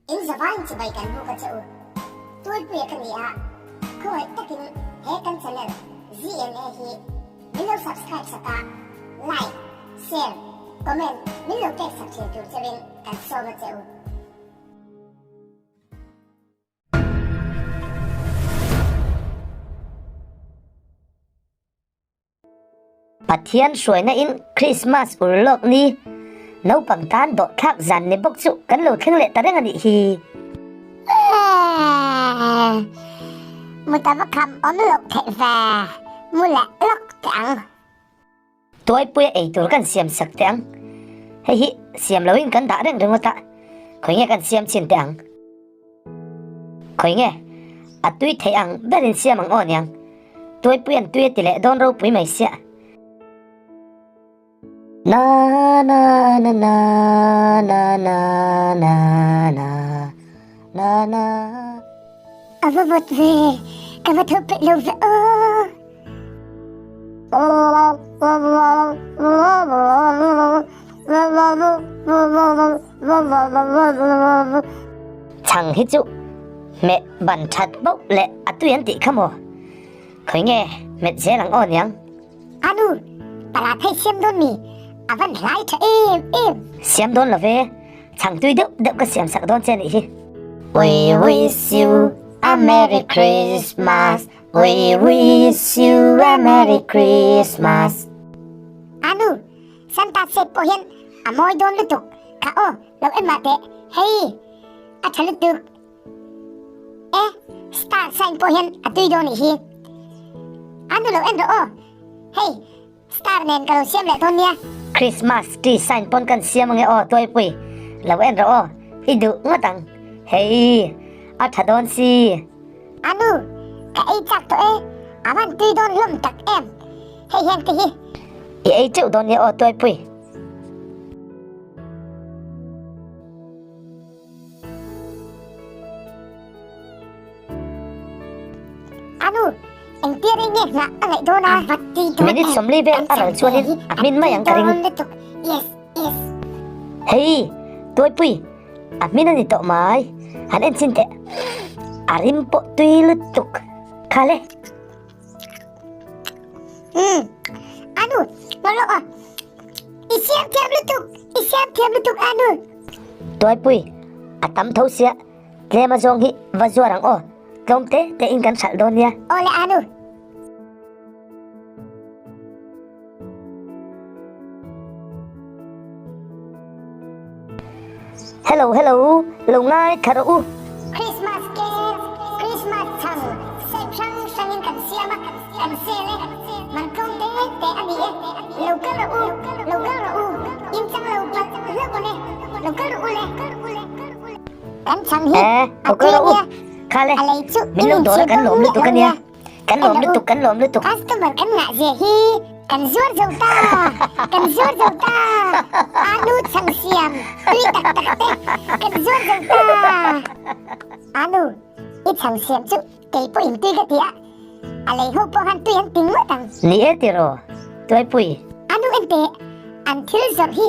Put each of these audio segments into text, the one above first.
In zavaiin chibai kan buk a che u. Tualpuia ka ni a, khawngaih takin he kan channel ZNA hi min lo subscribe sak a, like, share, comment min lo pek sak thin tur cheuin kan sawm a che u. Pathian hruaina in Krismas ur lawk ni naupang tan dawhthlak zan ni bawk chu kan lo thleng leh ta reng a nih hi. Mu ta va kham awm loh theih ve, mu leh lawk teh ang. Tuaipuia ei tur kan siam sak teh ang. Hei hi siam loin kan dah reng ringawt a, khawi nge kan siam chin teh ang. Khawi nge a tui theih ang berin siam ang aw niang. Tuaipui an tui a ti leh dawn ropui mai sia. Na na na na na na na na na na. A va vawt ve, ka va tho peih lo ve aw. Chhang hi chu hmeh ban that bauh leh a tui an tih kha maw? Khawi nge hmet zel ang aw niang? Anu, paratha i siam dawn mi? A van hlai tha em em. Siam dawn lo ve, chhang tui deuh deuh ka siam sak dawn che nih hi. We wish you a merry Christmas. We wish you a merry Christmas. Anu, Santa set pawh hian a mawi dawn lutuk kha aw, lo en mah teh, hei a tha lutuk e, star sign pawh hian a tui dawn nih hi. Anu lo en rawh aw, hei star nen ka lo siam leh dawn nia. Christmas tree sign pawn kan siam ange aw Tuaipui, lo en rawh aw, i duh ngawt ang, hei a tha dawn si. Anu, ka ei chak tawh e, a van tui dawn hlawm tak em, hei hian te hi. I ei teuh dawn nia aw Tuaipui. Anu, engtia rei nge nghah a ngaih dawn a? A va tui dawn em. Minute 40 vel a ral chuanin a hmin mai ang ka ring. Yes, yes. Hei, Tuaipui. A hmin a ni tawh mai. Han en chin teh. A rim pawh tui lutuk. Kha le. Umm. Anu, ngawh lawk a. I siam thiam lutuk. I siam thiam lutuk Anu. Tuaipui, a tam tho sia. Tlem a zawng hi va zuar ang aw. Tlawm te te in kan hralh dawn nia. Awle Anu. Hello hello lo ngai thla rawh u. Christmas cake, Christmas chhang shape hrang hrangin kan siam a, kan sel e, man tlawm te te a ni e, lo kal rawh u, lo kal rawh u, in chang lo palh hlauh awm e, lo kal rawh u le. Kan chhang hi a tui a nia, a lei chu in inchhir dawn miah lo nia. Kan lawm lutuk, kan lawm lutuk. Customer kan ngah zia hi kan zuar zo ta, kan zuar zo ta. Anu chhang siam tui tak tak te kan zuar zo ta. Anu, i chhang siam chu kei pawh in tui ka ti a, a lei ho pawh han tui an ti ngawt ang. Ni e tiraw, Tuaipui. Anu enteh, an thil zawrh hi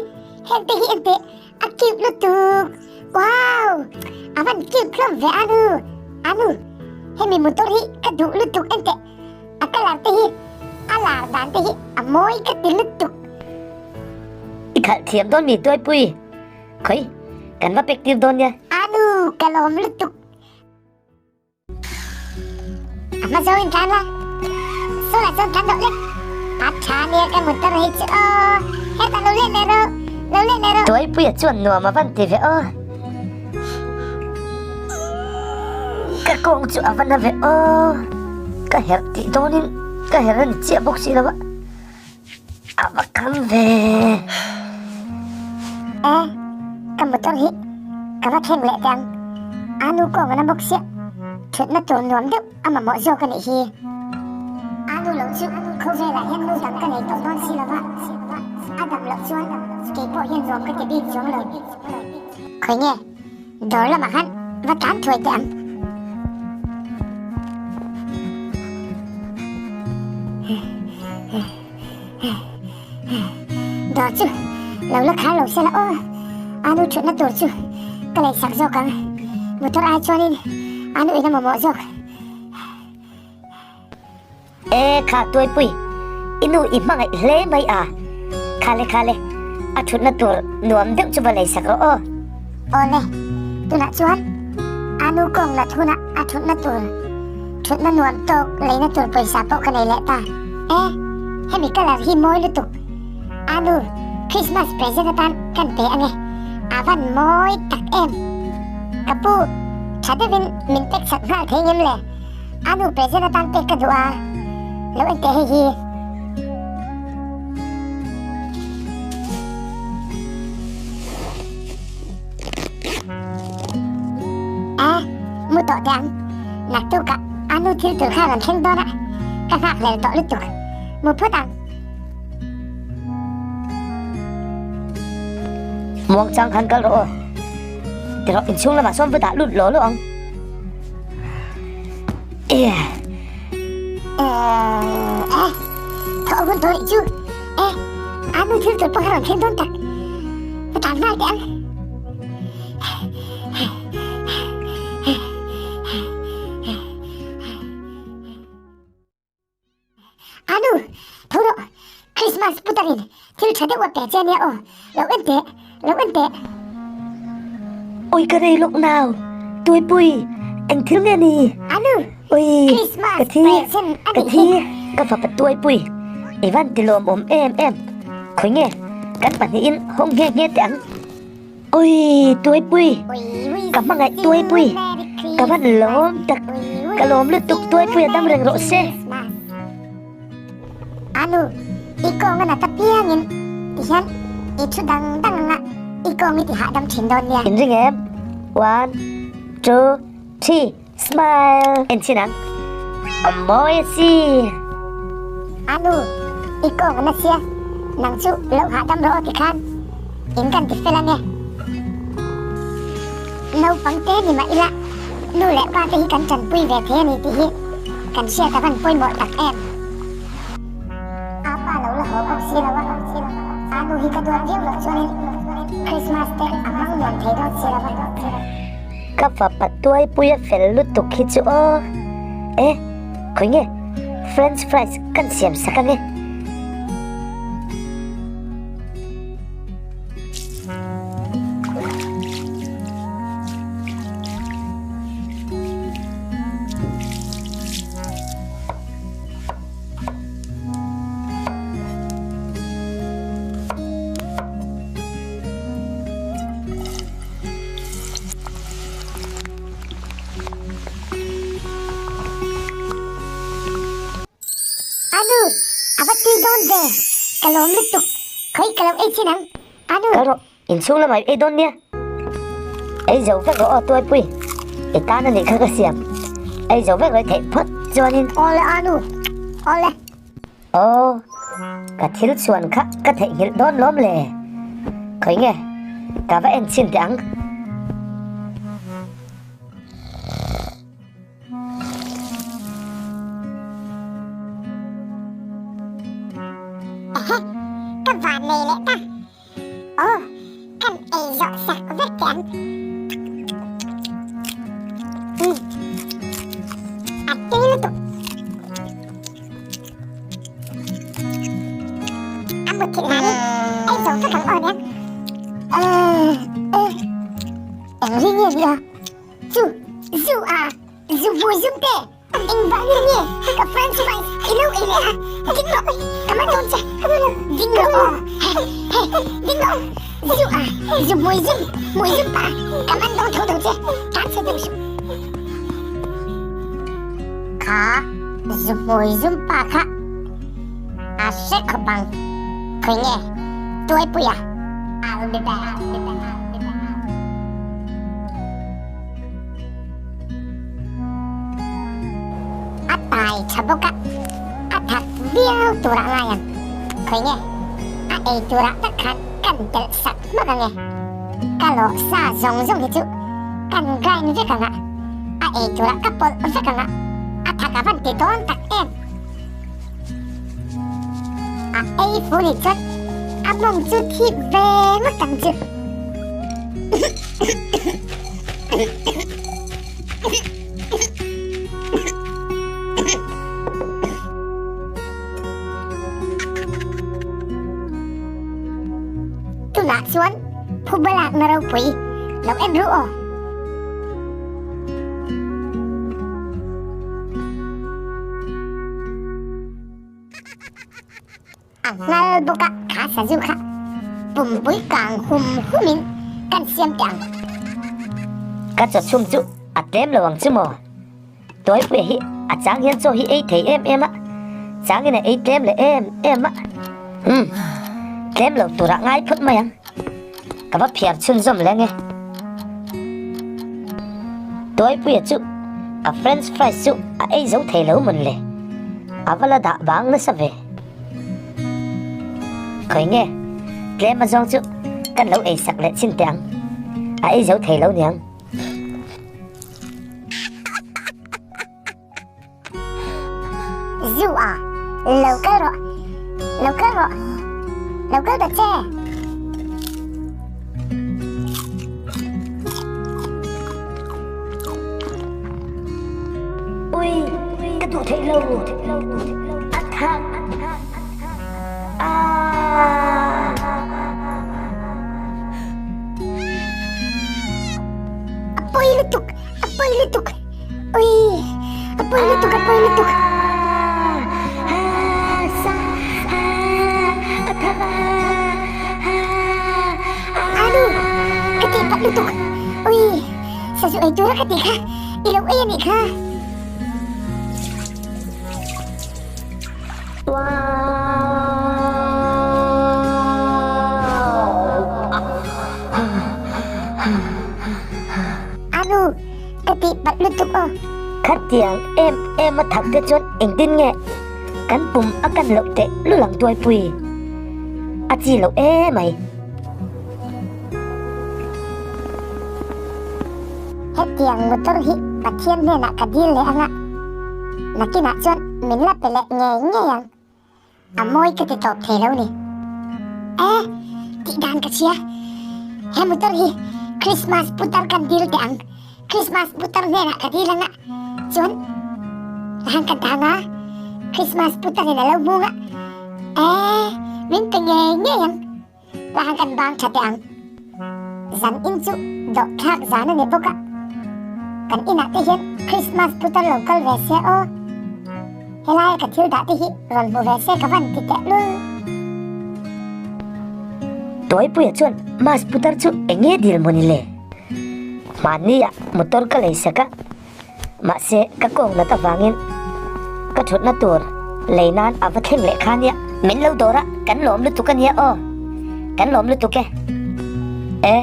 heng te hi enteh A cute lutuk. Wow! A van cute hlawm ve Anu. Anu, hemi motor hi ka duh lutuk enteh. A colour te hi, a lar dan te hi a mawi ka ti lutuk. I khalh thiam dawn mi Tuaipui. Khawi, kan va pek tir dawn nia. Anu, ka lawm lutuk. A hma zo in tlan la, solar chuan tlan deuh lek. A tha nia ka motor hi chu aw, hetah lo let leh rawh, lo let leh rawh. Tuaipuia chuan nuam a van ti ve aw. Ka kawng chu a va na ve aw. Ka herh tih dawnin ka herh a ni chiah bawk si lo a, a va kham ve. E, ka motor hi ka va thleng leh teh ang. A nu kawng a na bawk sia, thutna tur nuam deuh a mamawh zawk a nih hi. A nu loh chu khawvelah hian nu dang ka nei tawh dawn si lova, a dam loh chuan kei pawh hian nuam ka ti bik chuang lo. Khawi nge dawr lamah khan va tlan thuai teh ang. Dawr chu lo la khar lo se la aw, a nu thutna tur chu ka lei sak zawk ang. Motor ai chuanin a nuin a mamawh zawk. E kha Tuaipui, i nu i hmangaih hle mai a. Khale khale, a thutna tur nuam deuh chu va lei sak rawh aw. Awle, tunah chuan a nu kawng la thuna a thutna tur thutna nuam tawk leina tur pawisa pawh ka nei leh ta. E, hemi colour hi mawi lutuk. A nu, Christmas present atan kan pe ange. A van mawi tak em. Ka pu, tha deuhin min pek sak nghal thei ngem le? A nu present atan pek ka duh a, lo en teh hei hi. A, mu tawh teh ang. Naktukah a nu thil tur kha rawn thleng dawn a, ka nghak hlel tawh lutuk. Mu phawt ang. Muang chang khan kal rawh aw. Tirawh inchhung lamah sawn va dah lut law law ang. Eh, thawh hun tawh rih chu. Eh, a nu thil tur pawh kha rawn thleng dawn tak. Ka tan nghal teh ang. Anu, tho rawh, Christmas putarin thil tha deuh a pe che ania aw, lo en teh, lo en teh. Ui ka rei lawk nau, Tuipui, eng thil nge ni? Anu, Ui, Christmas ka thi, present a ka nih thi, hi. ka fapa Tuipui, i van ti lawmawm em em, khawi nge kan pahnihin hawng nghe nghe teh ang. Ui Tuaipui, ka hmangaih Tuaipui, ka van lawm tak, ka lawm lutuk Tuaipui a dam reng rawh se. Anu, i kawng a nat apiangin tihian i thu dang dang anga i kawng i ti hahdam thin dawn nia. In ring em? One, two, three, smile! En chin ang, a mawi a si. Anu, i kawng a na sia, nang chu lo hahdam rawh aw tikhan in kan ti fel ange. Naupang te ni mah ila, nu leh pa te hi kan tanpui ve thei a ni tih hi kan hriat a van pawimawh tak em. A pa lo la haw bawk si lo a, a nu hi ka duat viau loh chuanin Christmas te a hmang nuam thei dawn si lo a. Ka fapa tuaipui a fel lutuk hi chu aw. E, khawi nge French fries kan siam sak ange. Anu, a va tui dawn ve, ka lawm lutuk, khawi ka lo ei chin ang, Anu. Kal rawh, inchhung lamah i ei dawn nia. Ei zo vek rawh aw Tuaipui, i tan a nih kha ka siam. Ei zo vek rawh i theih phawt chuanin. Awle Anu, awle. Aw, ka thil chhuan kha ka theihnghilh dawn lawm le. Khawi nge, ka va en chhin teh ang. Ehe, ka van nei leh ta. Aw, kan ei zawh sak vek teh ang. Umm, a tui lutuk. A mut thilh hlanin ei zawh vek ang aw nia. Ehh, eh, eng ri nge ni a? Chu, zu a, zu hmui zum te. Engvah nge nge ka french fries i lo ei leh a? Ding rawh, ka man dawn che. Ding rawh aw, he he, ding rawh. Zu a, zu hmui zum, hmui zum pa, ka man dawn tho tho che, tan che deuh suh. Kha zu hmui zum pa kha a hre khawp ang, khawi nge Tuaipui a? I'll be back, I'll be back, I'll be back. A tai tha bawk a, a thak viau turah ngai ang. Khawi nge, a ei turah tak khan kan telh sak hmak ang e. Ka lawh sa zawng zawng hi chu kan grind vek ang a, a ei turah ka pawlh vek ang a, a thak a van ti dawn tak em. A ei fu ni chuan a mawng chu thip ve ngawt ang chu. Tunah chuan phuba lakna ropui lo en ru aw. A nghal bawk a, kha sazu kha pumpui kang hum humin kan siam teh ang. Ka chaw chhum chu a tlem lo ang chu maw? Tuaipuia hi a chang hian chaw hi ei thei em em a, changin a ei tlem leh em em a. Umm, tlem lo turah ngai phawt mai ang. Ka va phiar chhunzawm leh ange. Tuaipuia chu a french fries chu a ei zo thei lo mawn le, a va la dah bang nasa ve. Khawi nge, tlem azawng chu kan lo ei sak leh chhin teh ang, a ei zo thei lo niang. Zu a, lo kal rawh, lo kal rawh, lo kal ta che. Ui, ka duh theih lo, a thak, aaa. A pawi lutuk, a pawi lutuk. Ui, a pawi lutuk, a pawi lutuk. Anu, ka tih palh lutuk. Ui, sazu ei tura ka tih kha, i lo ei a nih kha. Anu, Ka tih palh lutuk aw. Khatiang em em a thak te chuan engtin nge kan pum a kan loh teh lul ang tuaipui a chi loh emai. Hetiang motor hi Pathian hnenah ka dil leh anga, nakinah chuan min la pe leh ngei ngei ang. A mawi ka ti tawp thei lo ni. E, tih dan ka chhia. He motor hi Christmas putar kan dil teh ang. Christmas putar hnenah ka dil anga chuan han ka dang a, Christmas putar in a lo hmung a. E, min pe ngei ngei ang. La han kan bang tha teh ang. Zan in chu dawh thlak zan a ni bawk a. Kan inah te hian Christmas putar lo kal ve se aw. Helaia ka thil dah te hi rawn hmu ve se ka van ti teh lul. Tuaipuia chuan Mas putar chu eng nge dil maw ni le? Mahnia motor ka lei sak a, Mahse, ka kawng nat avangin ka thutna tur lei nan a va thleng leh kha nia. Min lo dawr a, kan lawm lutuk a nia aw. Kan lawm lutuk e. E,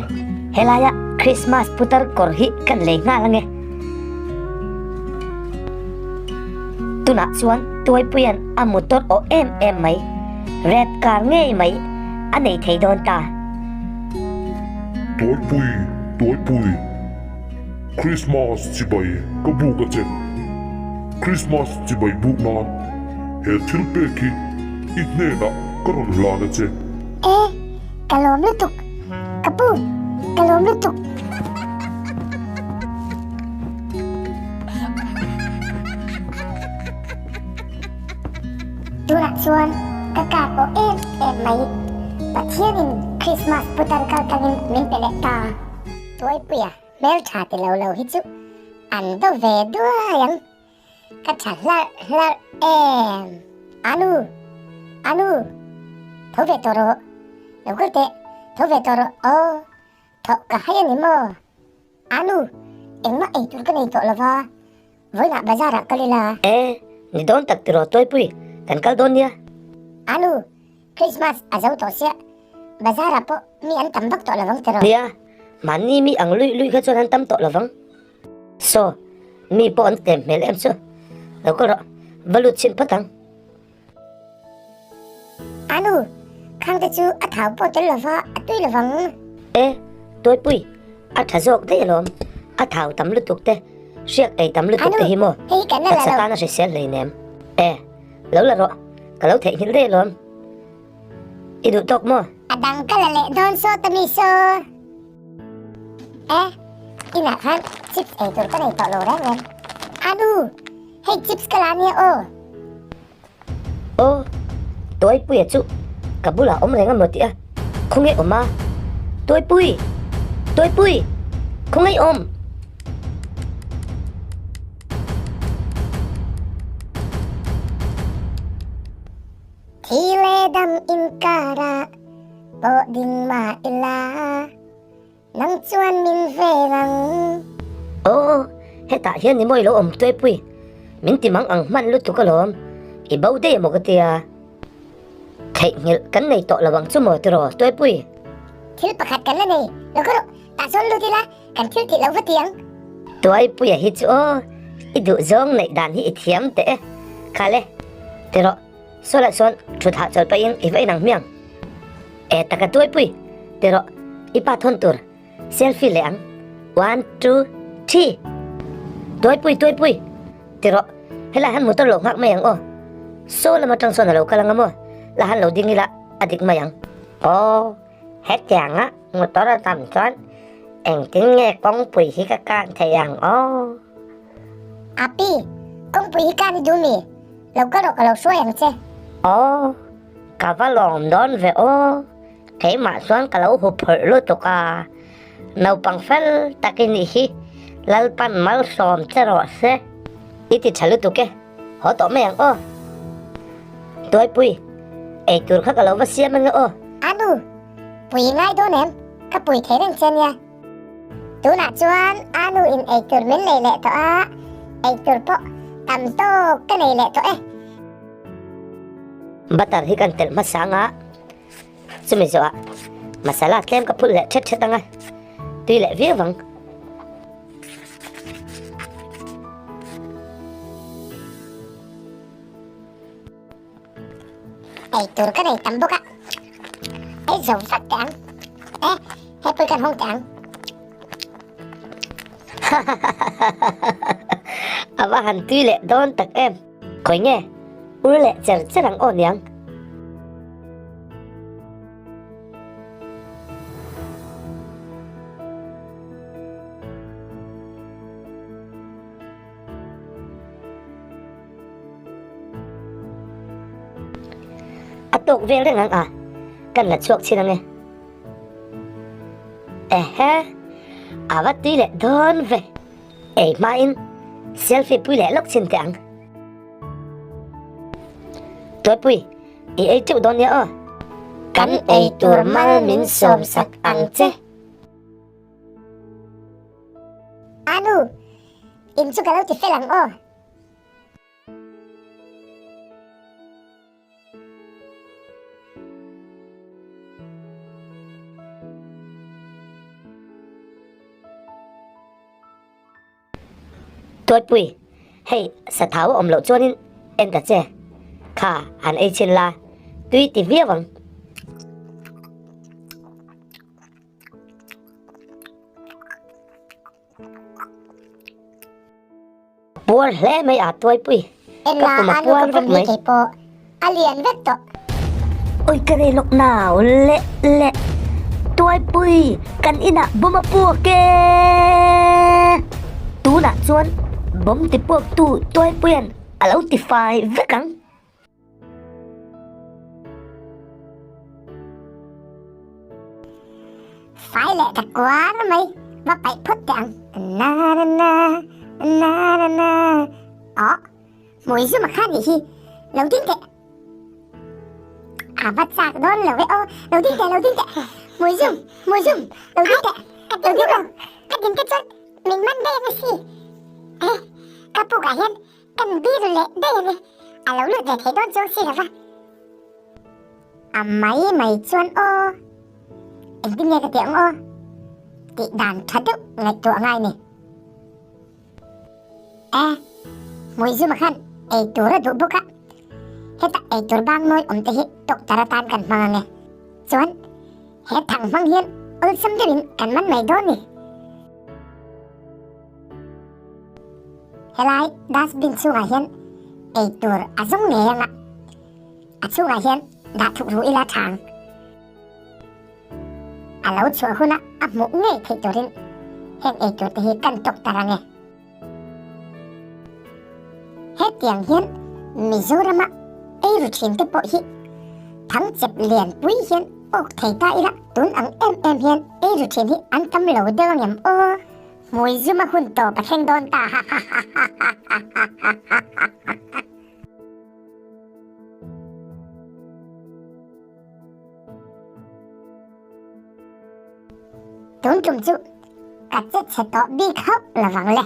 helaia Christmas putar kawr hi kan lei nghal ange. Tunah chuan Tuaipuia'n a motor awh em em mai, red car ngei mai a nei thei dawn ta. Tuaipui, Tuaipui. Christmas chibai ka buk a che. Christmas chibai buk nan he thil pek hi i hnenah ka rawn hlan a che. E, ka lawm lutuk. Ka pu, ka lawm lutuk. Tunah chuan ka kar pawh em em mai. Pathianin Christmas putar kaltlangin min pe leh ta. Tuaipuia. Hmeltha ti lo lo hi chu an do ve duai ang, ka tha hlarh hlarh em. Anu, Anu, tho ve tawh rawh, lo kal teh, tho ve tawh rawh aw, thawh ka hai a ni maw? Anu, engmah ei tur ka nei tawh lo va, vawiinah bazar ah kal ila. E, ni dawn tak tiraw Tuaipui, kan kal dawn nia. Anu, Christmas a zo tawh sia, bazar ah pawh mi an tam vak tawh lovang tiraw? Nia, mahni mi ang luih luih kha chuan an tam tawh lovang. Saw, mi pawh an tlem hmel em chu. Lo kal rawh, va lut chhin phawt ang. Anu, khang te chu a thau pawh tel lova, a tui lovang. E, Tuaipui, a tha zawk daih alawm, a thau tam lutuk te, hriak ei tam lutuk te hi maw, taksa tan a hrisel hleinem. E. Lo la rawh, ka lo theihnghilh daih alawm. I duh tawk maw? A dang ka la leh dawn sawt a mi saw. E, inah khan Chips ei tur ka nei tawh lo reng reng. Anu, hei chips ka la nia aw. Aw, Tuaipuia chu ka bulah awm reng a maw tih a, khawnge awm a? Tuaipui! Tuaipui! Khawnge i awm? Thi leh dam inkara pawh ding mah ila. Nang chuan min vel ang. Aw, hetah hian ni mawi lo awm Tuaipui, min ti mang ang hman lutuk alawm, i bo daih emaw ka tia. Theihnghilh kan nei tawh lo ang chu maw tiraw Tuaipui? Thil pakhat kan la nei, lo ka rawh, tah sawn lut ila, kan thil tih lo va ti ang. Tuaipuia hi chu aw, i duhzawng neih dan hi i thiam teh e, khale, tiraw. Sawlah sawn thut hahchawlh pahin i va inang hmiang. E taka tuaipui, ti rawh, i pa thawn tur selfie leh ang. One, two, three. Tuaipui, tuaipui, ti rawh, helai han motor lo nghak mai ang aw. Saw lam atang sawn a lo kal ang a maw? La han lo ding ila a dik mai ang. Aw, hetianga motor a tam chuan engtin nge kawngpui hi ka kan thei ang aw? Api, kawngpui hi kan i duh mi? Lo ka rawh ka lo hruai ang che. Aw, ka va lawm dawn ve aw, keimah chuan ka lo hu phawrh lutuk a, naupang fel tak i nih hi, Lalpan malsawm che rawh se. I ti tha lutuk e, haw tawh mai ang aw. Tuaipui, eitur kha ka lo va siam ange aw. Anu, pui i ngai dawn em? Ka pui thei reng che nia. Tunah chuan Anu in eitur min lei leh tawh a, eitur pawh tam tawk ka nei leh tawh e. Butter hi kan telh hmasa anga, chumi zawhah masala tlem ka phulh leh thet thet anga, tui leh viau ang. Eitur ka nei tam bawk a, ei zo vat teh ang. E, hei pui kan hawng teh ang. A va han tui leh dawn tak em. Khawi nge, ur leh cher cher ang aw niang. A tawk vel reng ang a, kan la chhuak chin ang e. Ehe, a va tui leh dawn ve. Ei hmain selfie pui leh lawk chin teh ang. Tuaipui, i ei teuh dawn nia aw. Kan ei tur mal min sawm sak ang che. Anu, in chu ka lo ti fel ang aw. Tuatpui, hei sathau a awm loh chuanin en ta che. Kha han ei chhin la, tui ti viau ang. Puar hle mai a tuaipui. Ka pum a puar vek mai. Pawh a lian vek tawh. Oi ka rei lawk nau leh leh. Tuaipui kan inah bawm a puak e. Tunah chuan bawm ti puak tu tuaipuian a lo ti fai vek ang. Fai leh ta kuar mai, va paih phawt teh ang. Na na na, na na na. Aw, hmui zuma kha nih hi, lo ding teh. A va chak dawn lo e aw, lo ding teh, lo ding teh. Hmui zum, hmui zum, lo ding teh. Ka ding lo, ka ding te chuan min man daih ang a si. Eh, ka pukah hian Kan bir leh daih a ni, a lo lut ve thei dawn chuang si lova. A mai mai chuan aw, engtin nge ka tih ang aw? Tih dan tha deuh ngaihtuah a ngai ni. E, Hmuizuma khan ei tur a duh bawk a, heta ei tur bang mawi awm te hi tawktar atan kan hmang ang e. Chuan he thang hmang hian awlsam deuhin kan man mai dawn ni. Helai dustbin chhungah hian ei tur a zawng ngei ang a, a chhungah hian dah thuk ru ila tha ang. A lo chhuah huna a hmuh ngei theih turin Heng eitur te hi kan tawk tar ang e. Hetiang hian Mizorama eiru thin te pawh hi thangchep lianpui hian awk thei ta ila tun ang em em hian eiru thin hi an tam lo deuh angem aw? Hmui zuma hun tawp a thleng dawn ta hahahahahahahahahaha. Tun tum chu ka che chhe tawh bik hauh lovang le.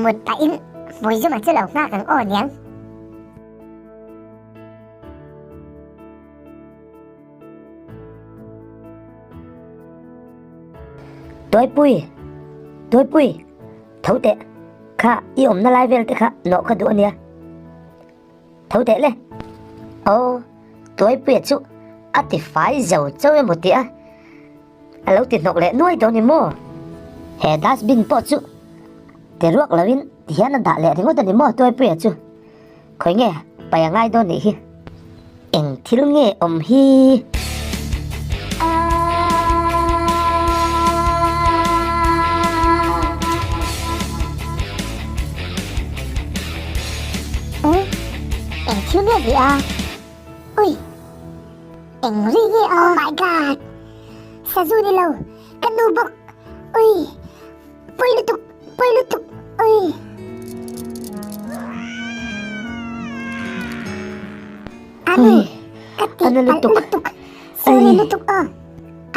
Mut pahin Hmuizuma chu lo nghak ang aw niang. Tuaipui! Tuaipui! Tho teh! Kha i awmna lai vel te kha nawh ka duh a nia. Tho teh le! Aw, Tuaipuia chu a ti fai zo chauh emaw tih a, a lo ti hnawk leh nuai dawn ni maw? He dustbin pawh chu ti ruak loin ti hian a dah leh ringawt a ni maw Tuaipuia chu? Khawi nge pai a ngai dawn nih hi? Eng thil nge awm hi? Eng? Eng thil nge ni a? Ui! Eng ri nge a? Oh my god! Sazu ni lo, ka nu bawk! Ui! Pawi lutuk! Pawi lutuk! Ui! Anu! Ka ti Ana lutuk. lutuk! Sorry lutuk aw!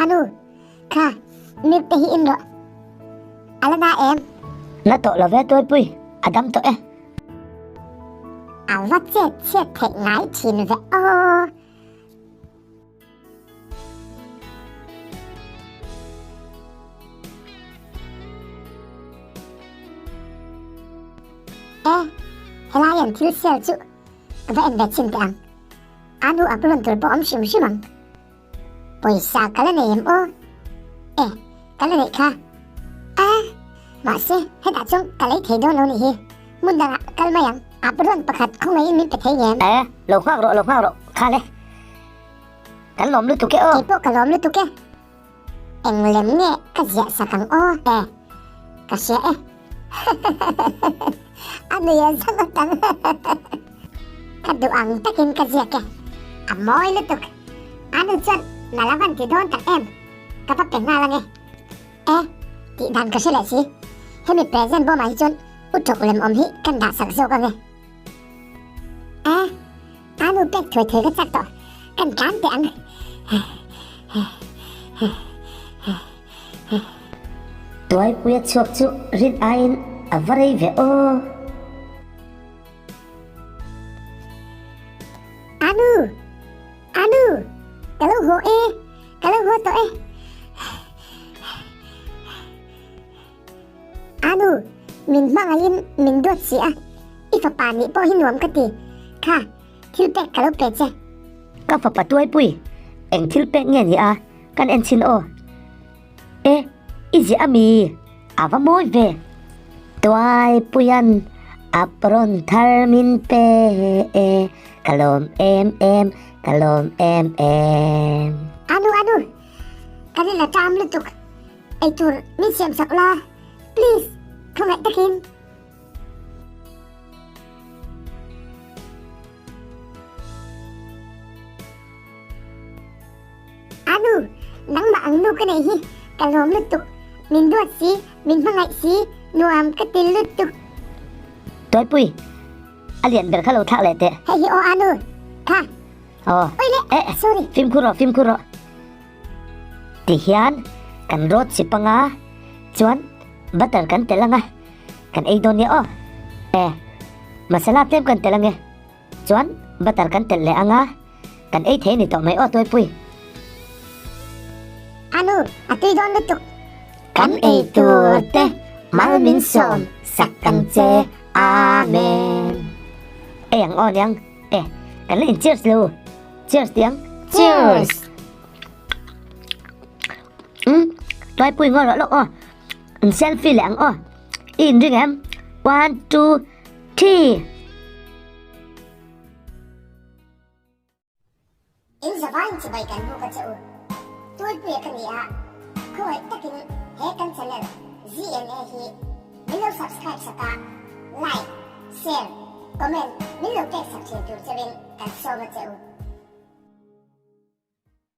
Anu! Kha, milk te hi in rawh. A la na em? Na tawh lo ve Tuaipui, a dam tawh e. A va chet chhiat theih ngai thin ve aw. E, helai an thil sel chu ka va en ve chhin teh ang. A nu a rawn tur pawh awm hrim hrim ang. Pawisa ka la nei em aw? E, ka la neih kha. A, mahse hetah chuan ka lei thei dawn lo nih hi. Hmun dangah kal mai ang. A rawn pakhat khawngaihin min pe thei ngem? E, lo nghak rawh, lo nghak rawh. Kha le. Kan lawm lutuk e aw. Keipawh ka lawm lutuk e. Eng lem nge ka ziah sak ang aw? E, ka hria e. A nui a zam atang. Ka duh ang takin ka ziak e. A mawi lutuk. A nu chuan na la van ti dawn tak em? Ka va pe nghal ange. E, tih dan ka hre leh si. Hemi present bawmah hi chuan u ṭawk lem awm hi kan dah sak zawk ange. E, a nu pek thuai thuai ka chak tawh. Kan tlan teh ang. Tuaipuia chhuak chu rin aiin a va rei ve aw. Anu! Anu! Ka lo haw e! Ka lo haw tawh e! Anu! Min hmangaihin min duat si a, i fapa nih pawh hi nuam ka ti. Kha, thil pek ka lo pe che. Ka fapa Tuaipui, eng thil pek nge ni a? Kan en chhin aw. E, i ziah a mi? A va mawi ve. Tuaipuian a rawn thar min pe e, ka lawm em em, ka lawm em em. Anu, anu, kan in la ṭam lutuk. Eitur min siam sak la, please, khawngaih takin. A nu, nangmah ang nu ka neih hi ka lawm lutuk, min duat si, min hmangaih si, nuam ka ti lutuk. Tuaipui, a lian ber kha lo thlak leh teh. Hei hi aw a nu, kha. Aw. Oi le, Eh, sorry. Fimkhur rawh, fimkhur rawh. Tihian kan rawt si panga chuan butter kan tel anga kan ei dawn nia aw. Eh, masala tlem kan tel ange. Chuan butter kan telh leh anga kan ei thei a ni tawh mai aw Tuaipui. Anu, a tui dawn lutuk. Kan ei tur te mal min sawm sak ang che Amen. Ei ang aw niang e kan la in cheers lo cheers tiang cheers. Um Tuaipui ngaw rawh lawk aw in selfie leh ang aw i inring em one two. Thi! In zavaiin chibai kan buk a che u. Tualpuia ka ni a, khawngaih takin he kan channel ZNA hi min lo subscribe sak a, like, share, comment min lo pek sak thin tur cheuin kan sawm a che u.